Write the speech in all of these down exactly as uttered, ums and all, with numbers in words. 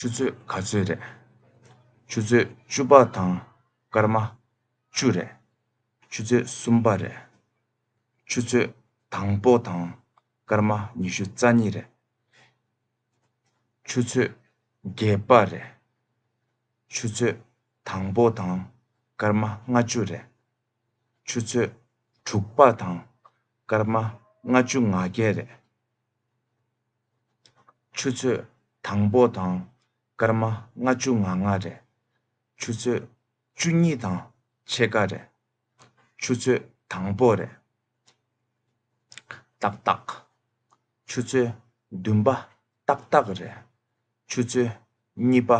ཆུ་ཚོད་ག་ཚོད་རེད། ཆུ་ཚོད་བཅུ་པ་དང་སྐར་མ་བཅུ་རེད། ཆུ་ཚོད་གསུམ་པ་རེད། ཆུ་ཚོད་དང་པོ་དང་སྐར་མ་ཉི་ཤུ་རྩ་གཉིས་རེད། ཆུ་ཚོད་བརྒྱད་པ་རེད། ཆུ་ཚོད་དང་པོ་དང་སྐར་མ་ལྔ་བཅུ་རེད། ཆུ་ཚོད་དྲུག་པ་དང་སྐར་མ་ལྔ་བཅུ་ང་བརྒྱད་རེད། ཆུ་ཚོད་དང་པོ་དང་སྐར་མ་ལྔ་བཅུ་ང་ལྔ་རེད། ཆུ་ཚོད་བཅུ་གཉིས་དང་ཕྱེད་ཀ་རེད། ཆུ་ཚོད་དང་པོ་རེད། ཏག་ཏག་ཆུ་ཚོད་བདུན་པ་ཏག་ཏག་རེད། ཆུ་ཚོད་གཉིས་པ་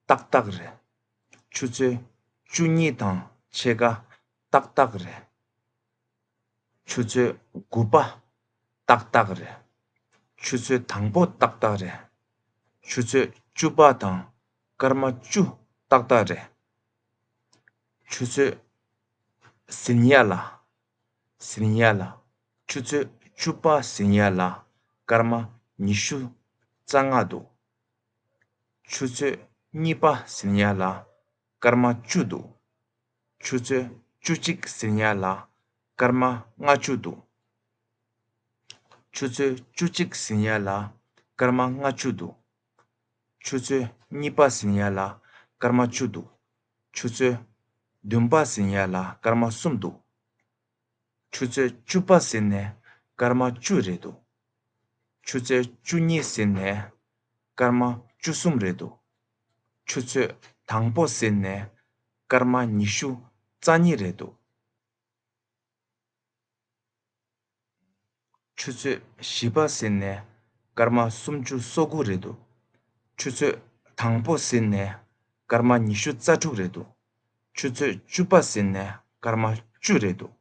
ཏག་ཏག་རེད། ཆུ་ཚོད་བཅུ་གཉིས་དང་ཕྱེད་ཀ་ཏག་ཏག་རེད། ཆུ་ཚོད་དགུ་པ་ཏག་ཏག་རེད། ཆུ་ཚོད་དང་པོ་ཏག་ཏག་རེད། ཆུ་ཚོད་བཅུ་པ་དང་སྐར་མ་བཅུ་ཏག་ཏག་རེད། ཆུ་ཚོད་ཟིན་ཡ་ལ། ཟིན་ཡ་ལ། ཆུ་ཚོད་བཅུ་པ་ཟིན་ཡ་ལ་སྐར་མ་ཉི་ཤུ་རྩ་ལྔ་འདུག་ཆུ་ཚོད་གཉིས་པ་ཟིན་ཡ་ལ་སྐར་མ་བཅུ་འདུག་ཆུ་ཚོད་བཅུ་གཅིག་ཟིན་ཡ་ལ་སྐར་མ་ལྔ་བཅུ་འདུག་ཆུ་ཚོད་བཅུ་གཅིག་ཟིན་ཡ་ལ་སྐར་མ་ལྔ་བཅུ་འདུག་ཆུ་ཚོད་གཉིས་པ་ཟིན་ཡ་ལ་སྐར་མ་བཅུ་འདུག་ཆུ་ཚོད་བདུན་པ་ཟིན་ཡ་ལ་སྐར་མ་གསུམ་འདུག་ཆུ་ཚོད་བཅུ་པ་ཟིན་ནས་སྐར་མ་བཅུ་རེད་འདུག་ཆུ་ཚོད་བཅུ་གཉིས་ཟིན་ནས་སྐར་མ་བཅུ་གསུམ་རེད་འདུག་ཆུ་ཚོད་དང་པོ་ཟིན་ནས་སྐར་མ་ཉི་ཤུ་རྩ་གཉིས་རེད་འདུག་ཆུ་ཚོད་བཞི་པ་ཟིན་ནས་སྐར་མ་སུམ་ཅུ་སོ་དགུ་རེད་འདུག་ཆུ་ཚོད་དང་པོ་ཟིན་ནས་སྐར་མ་ཉི་ཤུ་རྩ་དྲུག་རེད་འདུག་ཆུ་ཚོད་བཅུ་པ་ཟིན་ནས་སྐར་མ་བཅུ་རེད་འདུག